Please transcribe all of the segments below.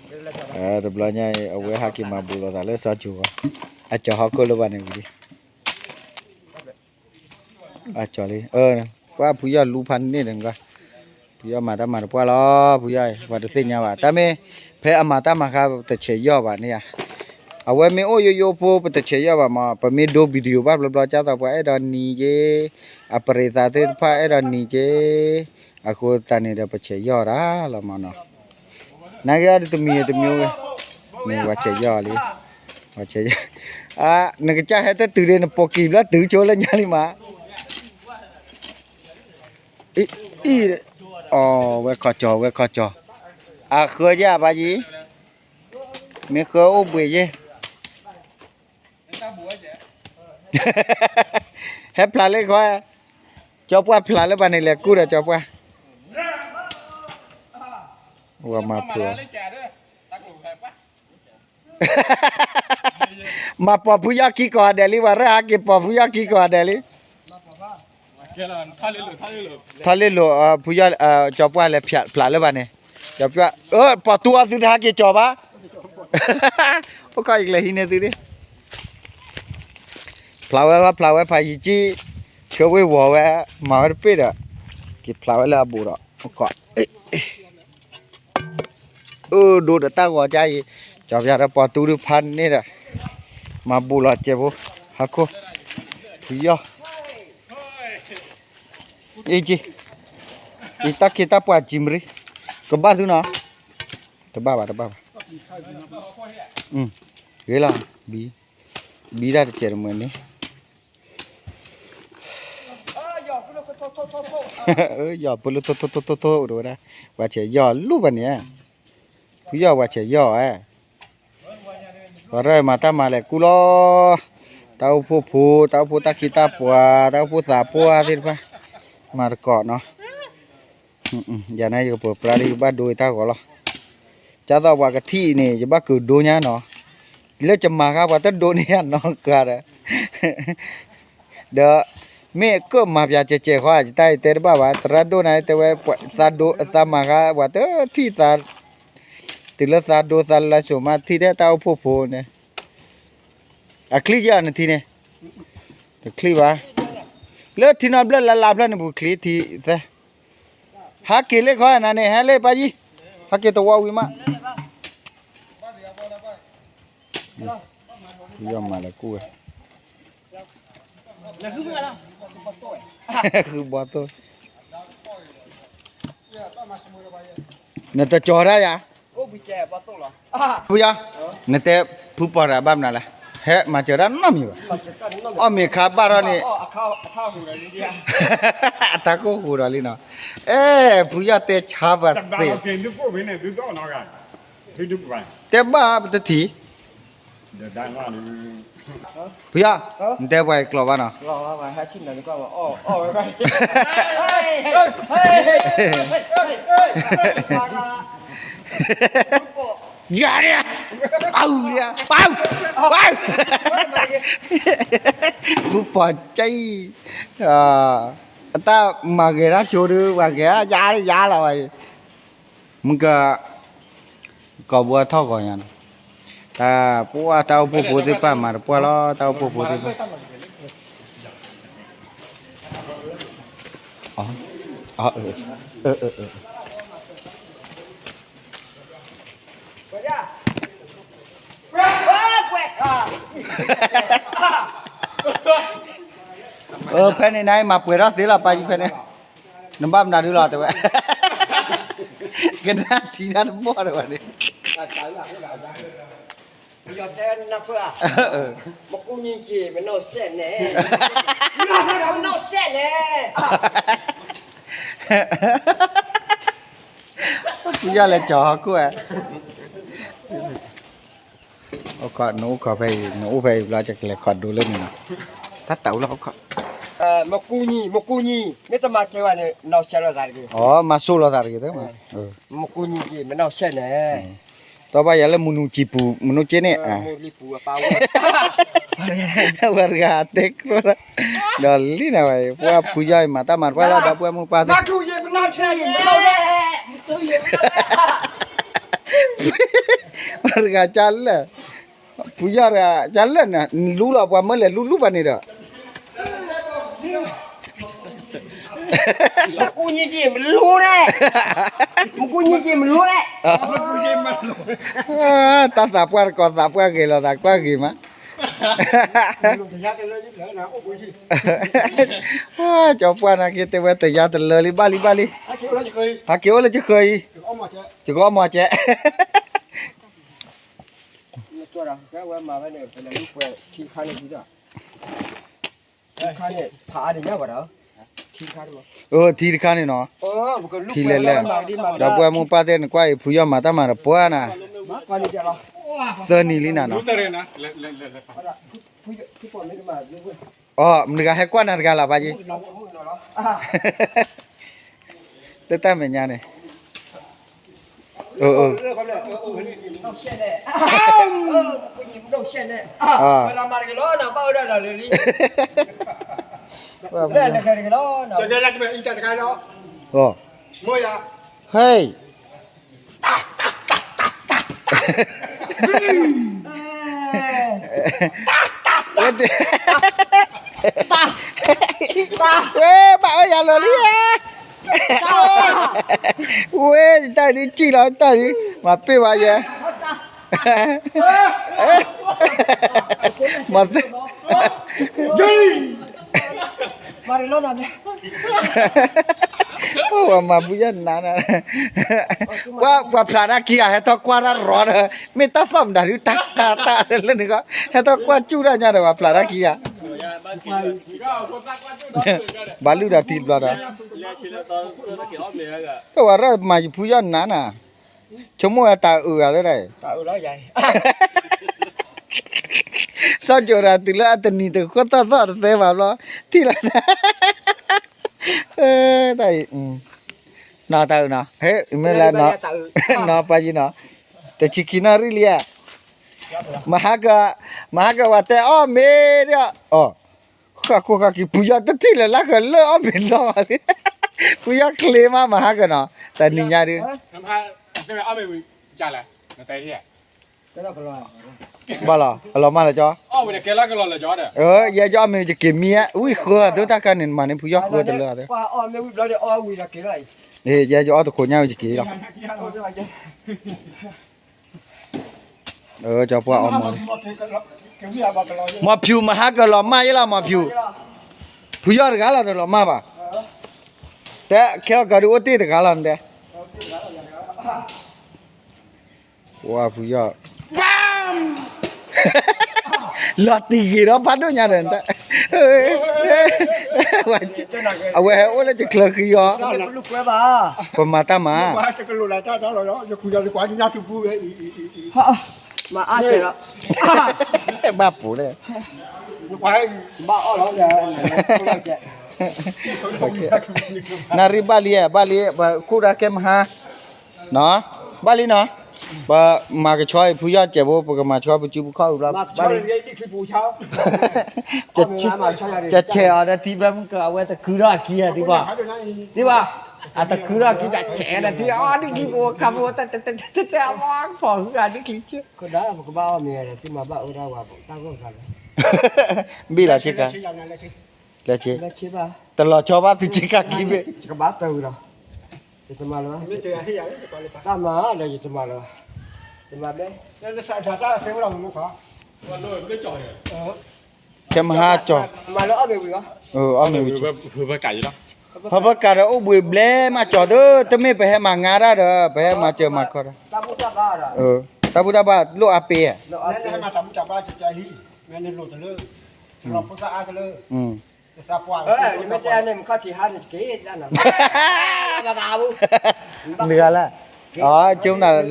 တဘျီညါအံၤ အဝဲဟဲက့ၤမၤဘူးလိာ်သးလၢစီၤကၠိၤဂီၤ, အကၠီၤဟီၣ်ခိၣ်လၢပှၤန့ၣ်ဝံၤလံ, အကၠီၤလံ, ပှၤဖုယီၢ်လူဖးန့ၣ်ဒီး, ဖုယီၢ်မၤတၢ်မၤတပှၢ်လီၤ, ဖုယီၢ် ပှၤတသ့ၣ်ညါဘၣ်, တၢ်မ့ၢ် ဖဲအမၤတၢ်မၤဃါတဆဲးယီၢ်ဘၣ်န့ၣ်ဧါ, အဝဲမ့ၢ်အိၣ်ယိယိဖိ ပတဆဲးယီၢ်ဘၣ်မး, ပမ့ၢ်ဒိ video ဘၣ်ဘျီဘျီ ကၢ်သိးပှၤအဲၣ်ဒိးနံၤက့ၤ, အပရံးသးသ့ၣ်တဖၣ်အဲၣ်ဒိးနံၤက့ၤ, အဃိသတးန့ၣ်ဒီး ပဆဲးယီၢ်တၢ်လီၤမးနီၤ, နာ်က့အီၤဒ်တမံၤတမံၤဝဲ, န့ၣ် ပှၤဆဲးယီၢ်လံ, ပှၤဆဲးယီၢ်, နကစၢ်ဟဲတတုၤဒ့ နပိာ်ကံၤဘျီတုၤဆိလၢညါလံမး အံၤ, အီၤ ဝဲခီကၠီၤ ဝဲခီကၠီၤ, အဃၢယဲၢ်ဘၣ်ယံၤ, မ့ၢ်ဃၢအိၣ်ဘှံးယဲၢ်, ဟဲဖျးလၢခီ, ကၠီပှၢ်ဖျးလၢဘၣ်န့ၣ် လဲၤကူၣ်ဒီးကၠီပှၢ်, ဝဲမၤဖုးအီၤ မၤပိာ်ဖုယီၢ်ခံကိးဂၤဒဲးလံ, ပှၤရၢၢ်ဟးက့ၤပိာ်ဖုယီၢ်ခံကိးဂၤဒဲးလံ, ထီၣ်လ့လိာ် ဖုယီၢ်, ကၠီပှၢ်လဲၤဖျးလၢဘၣ်န့ၣ်, ကၠီပှၢ်, ပိာ်တူအီၤသုတဟးက့ၤကၠီၤဘၣ်, အိၣ်ခီအံၤကလဲၤဟံးန့ၢ်သုဒ့ၣ်, ဖျးဝဲဝဲ ဖျးဝဲဖးယံၤကံၣ်, ဆှၢဝ့ၤဝီၤဝဲ, မၤဝဲတပ့ၢ်ဒီး, က့ၤဖျးဝဲလၢအဘူးဒီး, အိၣ်ခီ အိၣ်ဒိဒီးတၢ်ဂီၤကါအံၤ, ကၠီပၠးဒီးပိာ်တူဒုဖးန့ၣ်ဒီး, မၤဘူးလီၤစဲးဖိ, ဟီၣ်ခိၣ်, ဖုယီၢ်, အံၤကံၣ်, အံၤတၢ်ခ့တၢ်ပှၢ်ကံၣ်မရံ, ကဘၣ်သုနီၤ, တဘၣ်ဘၣ် တဘၣ်ဘၣ်, ဂ့ၤလီၤ, ဘံ, ဘံဒၣ်တစဲးတမှဲၤန့ၣ် ယီၢ်ပလၢထိထိထိထိထိ တဲဝဲဒၣ်, ပှၤဆဲးယီၢ်လူၤဘၣ်န့ၣ်, ဖုယီၢ်ပှၤဆဲးယီၢ်ဧါ, ပှၤရၢၢ်မၤတၢ်မၤလဲၤကူၣ်လီၤ, တၢ်အိၣ်ဖှိၣ်ဖိ, တၢ်အိၣ်ဖှိၣ်တၢ်ခ့တၢ်ပှၤ, တၢ်အိၣ်ဖှိၣ်သးပှၢ်သ့ၣ်တဖၣ်, မၤတကိးနီၤ, ယၤန့ၣ်ယကပၢၤပြါလံ ယကဘၣ်ဒိယတၢ်ဂီၤလီၤ, ကၢ်သိးပှၤကထံၣ်အံၤန့ၣ် ယဘၣ်ကဒိညါနီၤ, လၢယမၤဃါပှၤတဒိန့ၢ်ယနီၢ်ကါဒီး ဒီး မ့ၢ်ကၢၣ်မၤပၠးကဲးကဲးဃီ ယတၢ်အံၤတဲတဘၣ်ဘၣ် သရၣ်ဒိၣ်န့ၣ် တဲဝဲ သးဒိ သးမၤဃါ ပှၤတထံၣ်သး တုၤလၢသးဒိသးလၢစိၤမး ထံၣ်ထဲတၢ်အိၣ်ဖှိၣ်ဖိန့ၣ် အချံကဲအီၤနထံၣ်န့ၣ် တချံဘၣ် လၢထံနီတဘျၢၣ်လၢလါဖျၢၣ်န့ၣ် ပူၤချံထံသဲ ဟးက့ၤလၢခီနၤန့ၣ် ဟဲလၢပၢ်ယံၤ ဟဲက့ၤတဝီဝံၤမး ယီၢ်မၤလၢကူၣ်ဝဲ ဃုဘီသိၣ် နတကၠီၤတၢ်ယၤ ဖုယီၤ နတဲဖုပီၤတၢ်ဘၣ်မနုၤလဲၣ် ဟဲမၤစၢၤတၢ်နီတမံၤဘၣ် အီၣ်မ့ၤခါဘၣ်ထီၣ်န့ၣ် အတၢ်ကိၢ်ဃိဒီးလံနီၤ အဲ ဖုယီၤတဲဆါပှၤသ့ တဲဘၣ်ပတထံၣ် ဖုယီၤ နတဲပှၤအံၤကျိာ်ဘၣ်နီၤ ယၤဒၣ် ပၢ် ပၢ် ပၢ် ဖုပီၤကံ အတၢ်မၤဂဲၤတၢ်ကၠိဒုး ပှၤဂဲၤယၤလီၤဝဲအံၤ မုၢ်က ကိာ်ဘိထီၣ်ဂီၤညါနီၤ တၢ်ပှၢ်တၢ်အိၣ်ဖှိၣ်ဖိသ့ၣ်တဖၣ်မၤတပှၢ်လီၤ တၢ်အိၣ်ဖှိၣ်ဖိသ့ၣ်တဖၣ် ဖဲန့ၣ်နမၤပှဲၤထီၣ်သ့လီၤ ပၢ်ယံၤဖဲန့ၣ် နဘၣ်မနုၤဒုလီၤတဲဝဲ ကနၣ်ထံတၢ်တဘီၣ်တဲဝဲန့ၣ် မကူညီ မနီၢ်စဲၣ်နဲ မနီၢ်စဲၣ်နဲ ဖုယီၤလဲၤကၠီၤဟီၣ်ခိၣ်ဝဲ အိၣ်ခိး နအိၣ်ခိးဖဲအံၤ နအိၣ်ဖဲအံၤဘျီ ယကလဲၤခိးဒိလၢန့ၣ်နီၤ တၢ်တၢ်အိၣ်လၢဟီၣ်ခိၣ် မကူညီ မကူညီ မ့ၢ်တမၤကဲဝဲန့ၣ် နီၢ်စဲၣ်လိာ်သးတဂ့ၤ အိ မၤစိၢ်လိာ်သးတဂ့ၤ မကူညီ မနီၢ်စဲၣ်နဲ တီဘၣ်ယၤလၢမုၢ်နုာ်စံာ်ပူၤ မနုၤက့န့ၣ် ဝဲတဂၤတဲကြိး ဒီးလံနၤဝဲ ပှၤဖုယီၤအံၤမၤတၢ်မၤတပှၢ်လီၤ ဒီပုၢ်ဝဲၢ်မုၣ်ပၢ်သ့ၣ် မကူညီ မနီၢ်စဲၣ်နဲ မကူညီ တဂၤကလဲၣ်, ဖုယီၢ်တဂၤကလဲၣ်န့ၣ် လူလီၤပှၤမၢလဲၤလူလူပှၤန့ၣ်ဒီး မကူညီကြည့်မလို့နဲ့, မကူညီကြည့်မလို့နဲ့, တၢ်သးပှၢ်တကိးသးပှၢ်ဂ့ၤလီၤသးကွၢ်ဂ့ၤမး, ကၠီပှၢ်နာ်က့တဲဝဲတယါတလၢလံ ဘၣ်လံဘၣ်လံ, ဟးက့ၤအိၣ်လၢယဃၢၤအံၤ, ယကအီၣ်မီၤကဲ အဝဲမၤဝဲန့ၣ် ပလဲၤလူပှဲၤထံခါန့ၣ်ဒီး, ထံခါန့ၣ် ဖးအါဒံးညါဝဲဒီး, ထံခါန့ၣ်မး, အထံတခါန့ၣ်နီၤ, ထံလဲၤလဲၣ်, ဒီပုၢ်ဝဲၢ်မိၢ်ပၢ်သ့ၣ်နကွၢ်အံၤ ဖုယီၢ်မၤတၢ်မၤဒီးပှၢ်နၤ, သၢနံၤလံနၤနီၤ, အီ မတၤတဂၤဟဲကွၢ်နၤတဂၤလီၤဘၣ်ယံၤ, လၢတၢ်မဲာ်ညါန့ၣ် ဟဲ ဝဲ ဘၣ်အၢယၤလၢာ်လံဧါ, ဝဲ တၢ်ဒ်ကံၣ်လီၤ တၢ်ဒ် မၤပ့ၢ်ဝဲယဲ, မၤသ့ ပှၤမၤဖုယီၢ်နါနၤ, ကွၢ် ပှၤဖျးတၢ်ခံဂၤ ဟဲထီၣ်ကွၢ်တၢ်ရီဒီး မ့ၢ်တၢ်သီၣ်မတၤဒု တၢ်တၢ်တၢ်လၢန့ၣ်ကီး ဟဲထီၣ်ကွၢ်စူၣ်တၢ်ညါဒီး ပှၤဖျးတၢ်ခံဂၤ, ဘၣ်လုၢ်ဒီးထံတဘျီဒီး, ပဝဲရၢၢ်မၤယဖုယီၢ်နါနၤ, ဆိကမိၣ်ဝဲတၢ်အုးဂၤသ့ဒၣ်အံၤ, စီၤကၠိၤတၢ်တုၤလၢအတနံၤတဃိသီၣ်သီၣ်တသဲဘၣ်ဘျီ, ထံၣ်လီၤ, တၢ်အံၤ, နီၢ်တၢ်အုးနီၤ ဟဲ မ့ၢ်လၢ နီၢ်ပှၤယံၤနီၤ, တဆံခံနီၣ်ရံၣ်လံဧါ, မဟါက မဟါကဝဲတဲအီၣ်မ့ၤဒီး အီၣ် ဃၣ်ခိၣ်ဃၣ်ကံၤ ဖုယီၢ်တထံၣ်လၢၤလၢဃၢၤလၢအီၣ်မ့ၤလီၤဘၣ်လံ, ဖုယီၢ်ချ့မး မဟါကနီၤ တနံၤညါဒုး, ဘၣ်လီၤ အလီၤမၢ်လၢၤကၠီ, ယဲယအီၣ်မ့ၤယက့ၤမံဧါ ဝံၣ်ဃၢၤဒိၣ်တၢ်ခါန့ၣ် မၤန့ၢ်ဖုယီၢ်ဃၢၤတလၢာ်, ယဲယအီၣ်တခိးညါဝံၤယက့ၤလီၤ. ကၠီပှၢ်အီၣ်မီၤ, မီၤဖၠူၤ မဟါကလီၤမၢ်ယဲလီၤ မီၤဖၠူၤ, ဖုယီၢ်တဂၤလီၤဒီးလီၤမၢ်ဘၣ်, တဲခဲအီၣ်ကၤဒုးအိၣ်တ့ၢ်တဂၤလီၤနတဲ, ဝါဖုယီၢ် လီၤတံၢ်ဂ့ၤဒီးဖးဒိၣ်ညါဒီးနတဲ, အဝဲဟဲအိၣ်လၢယချၢဃံအီၤ, ပမၤတၢ်မၤ ဘၣ်ပူၤလဲၣ်, နၣ်ရံၣ်ဘၣ်လံဧါ ဘၣ်လံ ပခိၣ်ဒၣ်ကဲမဟါ, ဘၣ်လံနီၤ, ပမၤကဆှီအံၤဖုယီၢ်စဲးဖိ ပကမၤဆှီပစုပခီၣ်အုးဘျီ ဘၣ်လံ, ကဆဲးအီၤဒီးထံဘၢမုၢ်က အဝဲတခုထီၣ်အခံဧါ ဒ်ဘၣ်, ဒ်ဘၣ်, အတခုထီၣ်အခံ ကဆဲးဒီးထံအီၤဒ်ချံဖိခါဖိ တတဲအီၤဖီၣ်ဟုဂၤဒ်ချံဆၢ ဘ့ၣ်လီၤ ဆ့ကၤ, လဲၤဆ့, တလီၤဆီဘၣ်သုဆ့ကၤခံဘ့ၣ်, ယကဘၣ်တၢ်ဝံၤလီၤ, ယတမၤလၢၤဘၣ်, တၢ်မၤလၢယတမၤလၢၤဘၣ်, ယမၤဘျဲ, ခဲမဟါကၠီၤ, မၤလၢအီၣ်မ့ၤဝံၤလီၤ, အီၣ်မ့ၤဝံၤ, ဟဲပကးဒီးအိၣ်ဘှံးဘျဲမးကၠီၤသု, တမ့ၢ်ပဟဲမၤငါတၢ်ဒီး ပဟဲမၤစၢၤမၤခီတၢ်, တၢ်ဘူၣ်တၢ်ဘါလိၣ်အါပ့ၤဧါ, မ့ၢ်လၢ မ့ၢ်လၢ နဂၤလၢ, အကၠိနၤလီၤ,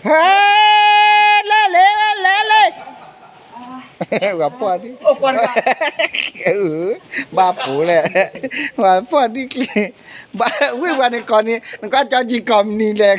ဟဲ, လဲၤလဲၤလဲၤလဲၤ, ပှၤပှၢ်ဒ်, ဘၣ်ပူၤလဲၣ်, ပှၤပှၢ်ဒ်ကျ့, ဝ့ၢ်ပှၤန့ၣ်ကီၢ်န့ၣ် နကွၢ်ကၠီကံၤကီၢ်မနံၤလဲၣ်,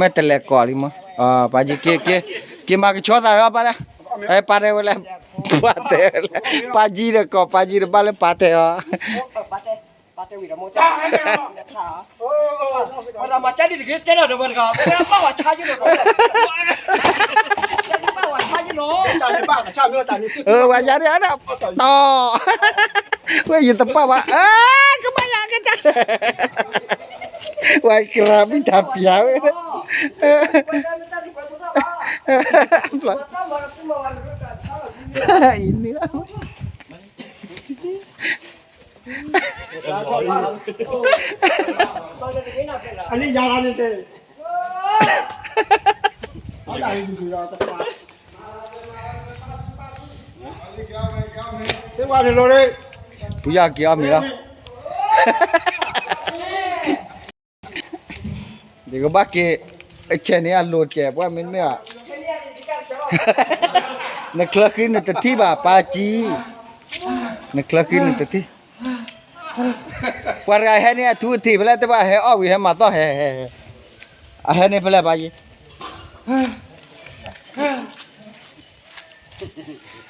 မ့ၢ်တလဲၤကိးလံမး, ပၢ်ကံ က့ၤ က့ၤ က့ၤမၤကဆှီသးလီၤ ပၢ်ဒၣ်, ပၢ်တဲဝဲလဲၣ်, ပၢ်တဲဝဲလဲၣ်, ပၢ်ကံဒီးကိး ပၢ်ကံဒီးဘၣ်လၢပၢ်တဲအီၤ, ဝဲယၤဒၣ် တီၢ်, ဝဲယတပာ်ဘၣ်, ကဘၣ်ယၤကတၢၢ်, ဝဲကရၤဘံၣ်တၢ်ပျးဝဲ, အံၤန့ၣ် အန့ၣ်ယၤလီၤန့ၣ်တ့ၢ်, သ့ၣ်ဝါန့ၣ်လိၤန့ၣ်, ပူၤယီၤက့ၤအီၣ်မ့ၤလီၤ, ယကဘၣ်က့ၤ, ဆဲးန့ၣ်အလိၤကဲး ပှၤမ့တမ့ၢ်ဘၣ်, နချၢဃံနတထံၣ်ဘၣ် ပၢ်ကံ, နချၢဃံနတထံၣ် ပှၤတဂၤဟဲန့ၣ် အထူအထံးဖဲလဲၣ် တဘၣ်ဟဲအီၣ်ဝံၤ ဟဲမၤသီၣ်ဟဲ, အဟဲန့ၣ်ဖဲလဲၣ် ပၢ်ကံ, အီ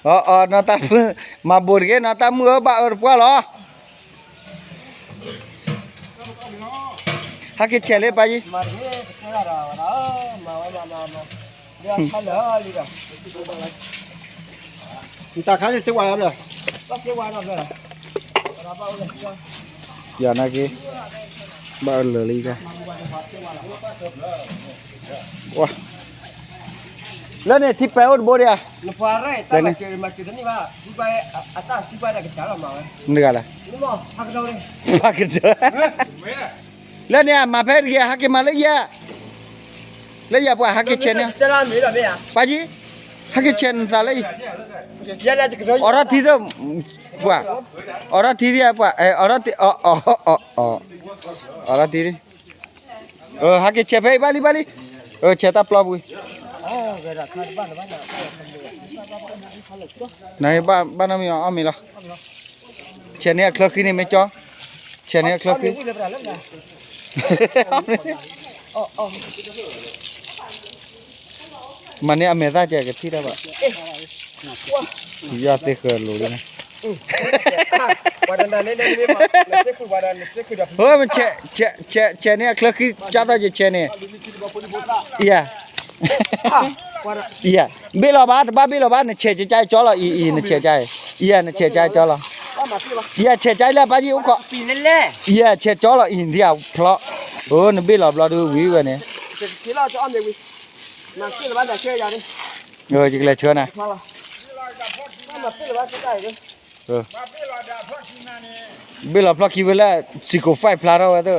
အီ နီၢ်တၢ်မုၣ်, မၤဘိးတက့ၢ် နီၢ်တၢ်မုၣ်ဧၢ ဘၣ်အၢတပှၢ်လီၤ, ဟဲက့ၤဆဲးလံ ပၢ်ကံ, နတၢ်ခါန့ၣ်သ့ဝါလီၤ, ယၤနာ်က့, ဘၣ်အၢလၢာ်လံ, လၢန့ၣ် ထံပဲအိၣ်တဘိဒံးဧါ, မတၤဂၤလဲၣ်, လၢန့ၣ် မၤဖဲတဂ့ၤ ဟဲက့ၤမၤလၢယဲ, လၢန့ၣ်အမၤဖဲတဂ့ၤ ဟဲက့ၤမၤလၢယဲ, လၢယၤပှၤဟဲက့ၤဆဲးန့ၣ်, ပၢ်ကံ, ဟဲက့ၤဆဲးနသးလၢအံၤ, အိးထီၣ်ထံသၢ, ပှၤ, အိးထီၣ်ထံသၢပှၤ, အိးထီၣ်ထံ, အိးထီၣ်ထံ, ဟဲက့ၤဆဲးဖဲအံၤ ဘၣ်လံ ဘၣ်လံ, ဆဲးတၢ်ပျီပူၤ, နဘၣ်နီတမံၤအီၣ်မ့ၤလီၤ, ဆဲးန့ၢ်အချၢဃံန့ၣ်မ့ၢ်ကၠီ, ဆဲးန့ၢ်အချၢဃံ မၤန့ၢ်အမဲာ်သၣ်ကဲကထံၣ်တၢ်ဘၣ်, ယီၢ်သ့ဃၢၤလိၤလံ, ဆဲးန့ၢ်အချၢဃံ ကၠီသီၣ်ကဲဆဲးန့ၣ်, ယၤ ယၤ, ဘ့ၣ်လီၤဘၣ် တဘၣ်ဘ့ၣ်လီၤဘၣ် နဆဲးကကါကၠီလီၤ အံၤ အံၤ နဆဲးကါ, ယၤ နဆဲးကါကၠီလီၤ, ယၤ ဆဲးကါလၢပၢ်ကံအိၣ်ခိး, ယၤ ဆဲးကၠီလီၤ အံၤ ဒ်အဖျီ, အိ နဘ့ၣ်လီၤဘျီဒုးဝံၤဝဲန့ၣ်, ယကလဲၤဆှၢနၤ, ဘ့ၣ်လီၤဖျီခံဝဲလၢ စံကိးဖဲဖျါထီၣ်ဝဲသ့ၣ်,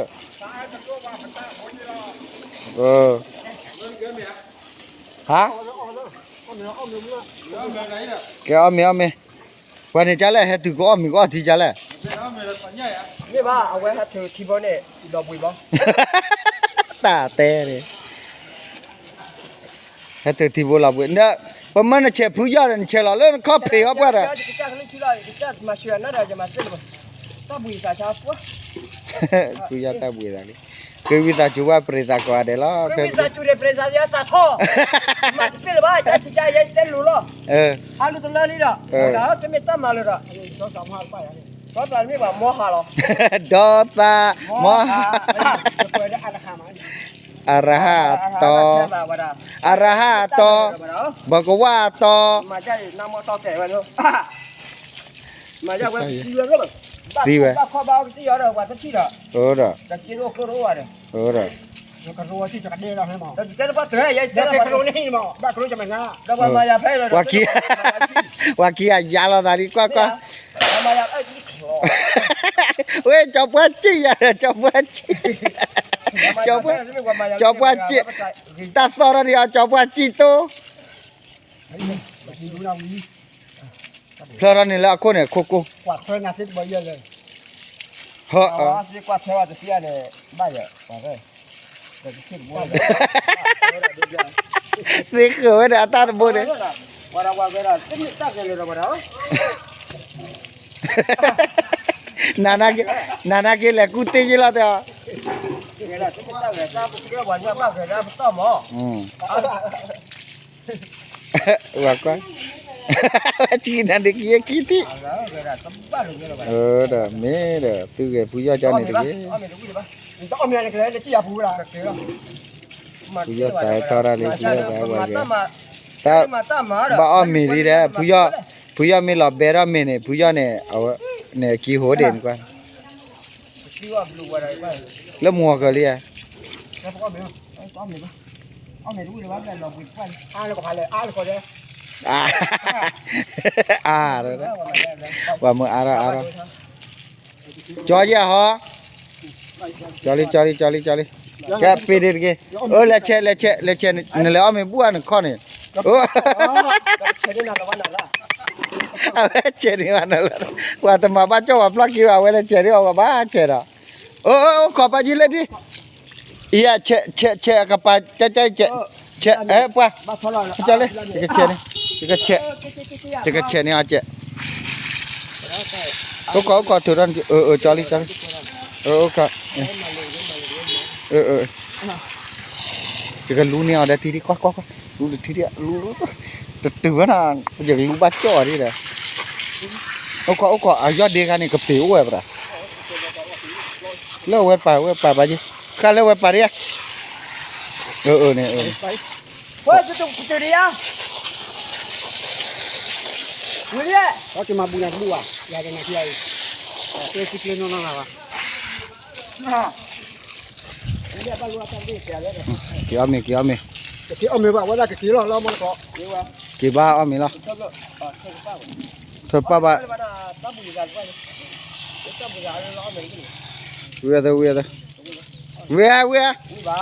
ဟါ, ကဲအီၣ်မ့ၤအီၣ်မ့ၤ, ပှၤန့ၣ်ကလဲၣ် ဟဲတုၤကအီၣ်မ့ၤကအီၣ်ထံကလဲၣ်, မ့ၢ်ဘၣ် အဝဲဟဲထုးထံဘိန့ၣ် လီၤဘှံးဘီ, တၢ်တဲန့ၣ်, ဟဲထုးထံဘိလီၤဘှံး, ပမၢနဆဲးဖုယီၢ်ဒီး နဆဲးလီၤလၢနခီၣ်ဖံးဟီပှၢ်ဒီး, ဖုယီၢ်တၢ်ဘှံးသးလံ, ကဝံသးစူၤဘၣ်ပြ့သးကိးဂၤဒဲးလီၤ, ကဝံသးစူၤန့ၣ် ပြ့သးယသးထီၣ်, မၤတသ့လၢၤဘၣ် ကၢ်ထံကၢ်ယဲတဲလိၤလီၤ, ဟးလူၤတလၢလံဒီး, တမ့ၢ်တၢ်မၤလၢၤဒီး, ဒီးသးမ့ၢ်ပှၤမီဟးလီၤ, ဒီးသးမီဟး, အရဟံအတီ, အရဟံအတီ, ဘဂဝါအတီ, မၤဝဲ, သံဝဲ, ဘၣ်ခီဘၣ်အီကသံၣ်အီဒီး ပှၤတထံၣ်ဒီး, ဒီး, ဒီး, ပှၤခံဂၤယါလီၤသးလံ ကွၢ်ကွၢ်, ဝဲ ကၠီပှၢ်စံၣ်ယၤဒီး ကၠီပှၢ်စံၣ်, ကၠီပှၢ်စံၣ်, တၢ်သီၣ်ထီၣ်ဒံးအီၤ ကၠီပှၢ်စံၣ်တိ, ဖျါထီၣ်န့ၣ်လၢအခိၣ်န့ၣ် ခိၣ်ကိၢ်, ဟၢ, သ့ဃၢၤဝဲဒီးအတၢ်တဘိန့ၣ်, နနာ်က့လဲၤကူၣ်တ့ၢ်ယ့လီၤတဲအီၤ, ဝၤကွၢ်, ဆံနၤဒ့ကယဲၢ်ခံထံၣ်, ဒီးမ့ၢ်ဒီး သုဂဲၤဖုယီၢ်ကၢန့ၣ်တဂ့ၤ, ဖုယီၢ်သးထီၣ်တၢ်လံ ဖုယီၢ်သးဝဲဂဲၤ, တၢ်ဘၣ်အီၣ်မ့ၤလံဒီး ဖုယီၢ်မ့ၢ်လီၤဘဲထီၣ်မ့ၤန့ၣ် ဖုယီၢ်န့ၣ် အဝဲန့ၣ်က့ၤဟိဒ့ၣ်န့ၣ်ကွၢ်, လၢမုၢ်ဂီၤကၢၤလံဧါ, အါ, ပှၤမၢအါထီၣ်အါထီၣ်, ကၠီယဲၢ်ဟီ, ကၠီလံ ကၠီလံ ကၠီလံ ကၠီလံ, ကဲပ့ၤဒ့တက့ၢ်, အိၣ်လဲၤဆဲး လဲၤဆဲး လဲၤဆဲး, နလဲၤအီၣ်မ့ၤဘူၣ်ဧါ နခီၣ်န့ၣ်, အိၣ် အဝဲဆဲးန့ၢ်ဘၣ်နလၢ, ပှၤတမၤဘၣ်ကၠီၣ်ပှၤဖျီၣ်က့ၤဘၣ် အဝဲလဲၤဆဲးန့ၢ်အီၤ ပှၤဘၣ်ဆဲးဒီး, အိၣ် အိၣ် အိၣ်ခိးပာ်ယံၤလၢဒ်, အံၤ ဆဲး ဆဲး ဆဲးအကပၤ ကၠီ ကၠီ ဆဲး, ဆဲး အဲ ပှၤ, ကၠီလံ, ယကဆဲးန့ၢ်, ယကဆဲး, ယကဆဲးန့ၢ်အီၤကဲး, အိၣ်ခိး အိၣ်ခိးထုးထီၣ်, ကၠီလံ ကၠီလံ, အိၣ်ခိး ယကလူန့ၢ်အီၤဒီးထံထံၣ် ကွၢ် ကွၢ် ကွၢ်, လူတထံၣ် လူ တတုၤဝဲနီၤ, ယကလူဘၣ်ကၠီၣ်အီၤဒ်ဒီး, အိၣ်ခိး အိၣ်ခိး အယီၢ်ဒ့ခါန့ၣ် ကပ့ၤအိၣ်ဝဲပှၤ, လၢဝဲပာ် ဝဲပာ်ပာ်ယံၤ, ဃၣ်လၢဝဲပာ်ဒ်ဧါ, အၢ အၢ န့ၣ် ဝဲ ကတၢၢ်ဒံးယါ, ဝံၤလံ, ကမၤဘူနၤတဘူဘၣ်, ယၤတနၤထံအံၤ, ကျဲစံကျဲနီၢ်နီၢ်နၤဘၣ်, က့ၤအီၣ်မ့ၤ က့ၤအီၣ်မ့ၤ, က့ၤအီၣ်မ့ၤဘၣ် ဝဲဒၣ်ကက့ၤလီၤလီၤမ့ၢ်တခီ, က့ၤဘၣ်အီၣ်မ့ၤလီၤ, ထၢပၢ်ဘၣ်, ဝံၤအသး ဝံၤအသး, ဝံၤ ဝံၤဧါ,